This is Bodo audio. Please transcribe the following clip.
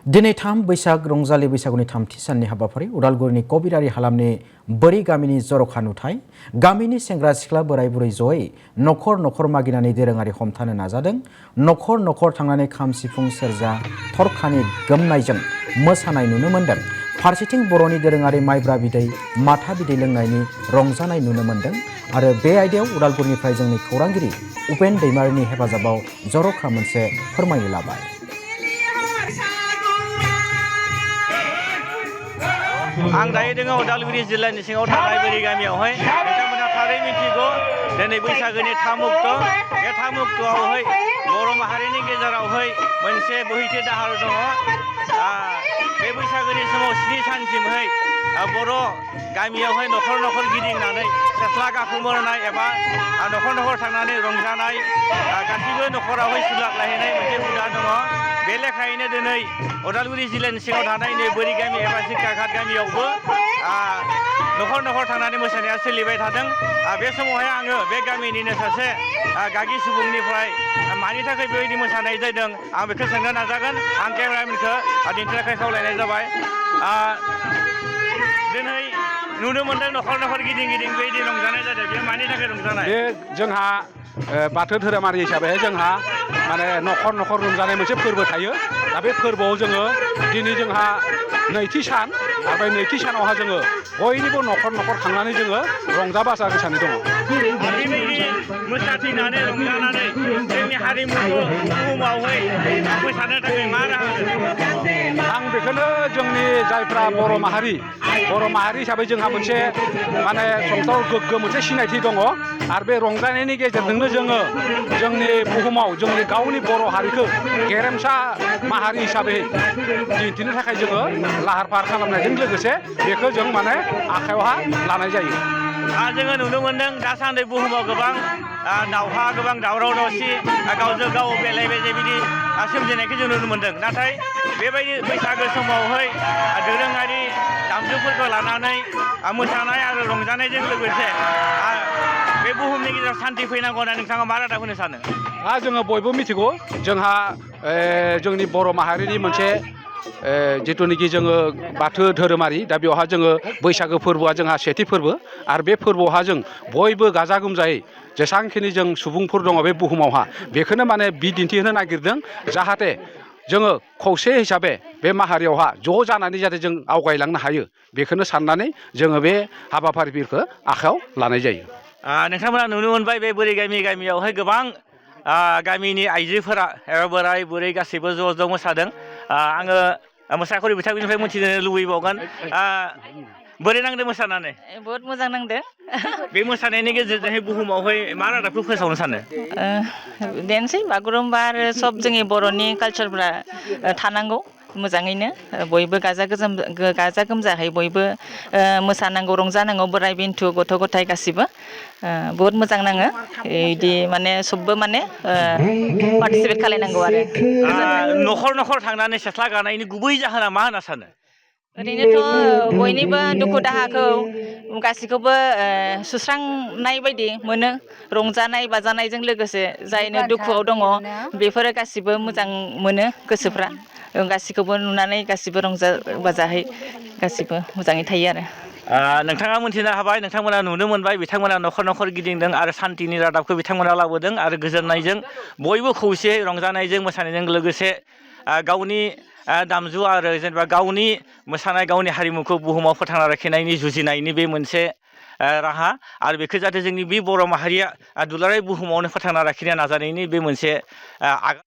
दिनै 3 बैसाग रंजालि बैसागुनि थामथि साननि हाबाफारि उदालगुरिनि कबिरारि हालामनि बोरि गामिनि जर'खा नुथाय गामिनि सेंग्रा सिख्ला बोराय बुरै जयै नखर नखर मागिनानै दोरोङारि हमथानो नाजादों। नखर नखर थांनानै खाम सिफुं सेरजा थरखानि गोमनायजों मोसानाय नुनो मोन्दों। फारसेथिं बर'नि दोरोङारि माइब्रा बिदै माथा बिदै लोंनायनि रंजानाय नुनो मोन्दों। आरो बे आयदायाव उदालगुरिनिफ्राय जोंनि खौरांगिरि उपेन दैमारिनि हेफाजाबाव जर'खा मोनसे फोरमायनो लाबाय। आं दायो दङ उदालगुरि जिल्लानि सिङाव थानाय बोरि गामियावहाय नोंथांमोना थारै मिथिगौ दिनै बैसागोनि 3 अक्ट' बे 3 अक्ट'आवहाय बर' माहारिनि गेजेरावहाय मोनसे बोहैथि दाहार दङ। बे बैसागोनि समाव 7 सानसिमहाय बर' गामियावहाय नखर नखर गिदिंनानै सेस्ला गाखोमोरनाय एबा नखर नखर थांनानै रंजानाय गासैबो नखरावहाय सुलाद लाहैनाय मोनसे हुदा दङ। बे लेखायैनो दिनै उदालगुरि जिल्लानि सिङाव थानाय नै बोरि गामि एबा सिखाघाट गामियावबो नखर नखर थांनानै मोसानाया सोलिबाय थादों। बे समावहाय आङो बे गामिनिनो सासे गागि सुबुंनिफ्राय मानि थाखाय बेबायदि मोसानाय जादों आं बेखौ सोंनो नाजागोन। आं केमेरामेनखौ दिन्थिनो थाखाय खावलायनाय जाबाय। दिनै नुनो मोन्दों नखर नखर गिदिं गिदिं बेबायदि रंजानाय जादों। बे मानि थाखाय रंजानाय? बे जोंहा बाथौ धोरोमारि हिसाबै जोंहा माने नखर नखर रंजानाय मोनसे फोरबो थायो। दा बे फोरबोआव जोङो दिनै जोंहा नैथि सान आरो बे नैथि सानावहा जोङो बयनिबो नखर नखर थांनानै जोङो रंजा बाजा मोसानाय दङ। बेबायदि मोसाथिंनानै रंजानानै जोंनि हारिमुखौ बुहुमावहाय फोसाबनो थाखाय मा राहा होदों? आं बेखौनो जोंनि जायफ्रा बर' माहारि हिसाबै जोंहा मोनसे माने संसाराव गोग्गो मोनसे सिनायथि दङ। आरो बे रंजानायनि गेजेरजोंनो जोङो जोंनि बुहुमाव जोंनि गावनि बर' हारिखौ गेरेमसा माहारि हिसाबै दिन्थिनो थाखाय जोङो लाहार फाहार खालामनायजों लोगोसे बेखौ जों माने आखायावहा लानाय जायो। जोङो नुनो मोन्दों दासान्दि बुहुमाव गोबां दावहा गोबां दावराव दावसि गावजों गाव बेले बेजे बिदि सोमजिनायखौ जों नुनो मोन्दों। नाथाय बेबायदि बैसागो समावहाय दोरोङारि दामजुफोरखौ लानानै मोसानाय आरो रंजानायजों लोगोसे बे बुहुमनि गेजेराव सान्थि फैनांगौ होनना नोंथाङा मा रादाब होनो सानो? जोङो बयबो मिथिगौ जोंहा जोंनि बर' माहारिनि मोनसे जिथुनिखि जोङो बाथौ धोरोमारि दा बेवहा जोङो बैसागो फोरबोआ जोंहा सेथि फोरबो आरो बे फोरबोआवहा जों बयबो गाजा गोमजायै जेसांखिनि जों सुबुंफोर दङ बे बुहुमावहा बेखौनो माने बिदिन्थि होनो नागिरदों जाहाथे जोङो खौसे हिसाबै बे माहारियावहा ज' जानानै जाहाथे जों आवगायलांनो हायो बेखौनो साननानै जोङो बे हाबाफारिफोरखौ आखायाव लानाय जायो। नोंथांमोना नुनो मोनबाय बे बोरि गामियावहाय गोबां गामिनि आइजोफोरा एबा बोराय बुरै गासैबो ज' ज' मोसादों। आङो मोसाखावरि बिथांमोननिफ्राय मिथिनो लुबैबावगोन बोरै नांदों मोसानानै? बहुत मोजां नांदों। बे मोसानायनि गेजेरजोंहाय बुहुमावहाय मा रादाबखौ फोसावनो सानो? बेनोसै बागुरुम्बा आरो सब जोंनि बर'नि कालसारफ्रा थानांगौ मोजाङैनो बयबो गाजा गोमजायै बयबो मोसानांगौ रंजानांगौ बोराय बेन्थु गथ' गथाय गासिबो बहुत मोजां नाङो। बिदि माने सबबो माने पार्टिसिपेट खालायनांगौ आरो। नखर नखर थांनानै सेस्ला गानायनि गुबै जाहोना मा होनना सानो? ओरैनोथ' बयनिबो दुखु दाहाखौ गासैखौबो सुस्रांनाय बायदि मोनो। रंजानाय बाजानायजों लोगोसे जायनो दुखुआव दङ बेफोरो गासिबो मोजां मोनो गोसोफ्रा गासिखौबो नुनानै गासिबो रंजा बाजाहै गासिबो मोजाङै थायो आरो। नोंथाङा मोनथिनो हाबाय नोंथांमोना नुनो मोनबाय बिथांमोना नखर नखर गिदिंदों आरो सान्थिनि रादाबखौ बिथांमोना लाबोदों आरो गोजोननायजों बयबो खौसेयै रंजानायजों मोसानायजों लोगोसे गावनि दामजु आरो जेनेबा गावनि मोसानाय गावनि हारिमुखौ बुहुमाव फोथांना लाखिनायनि जुजिनायनि बे मोनसे राहा आरो बेखौ जाहाथे जोंनि बे बर' माहारिया दुलाराय बुहुमावनो फोथांना लाखिनो नाजानायनि बे मोनसे आगान।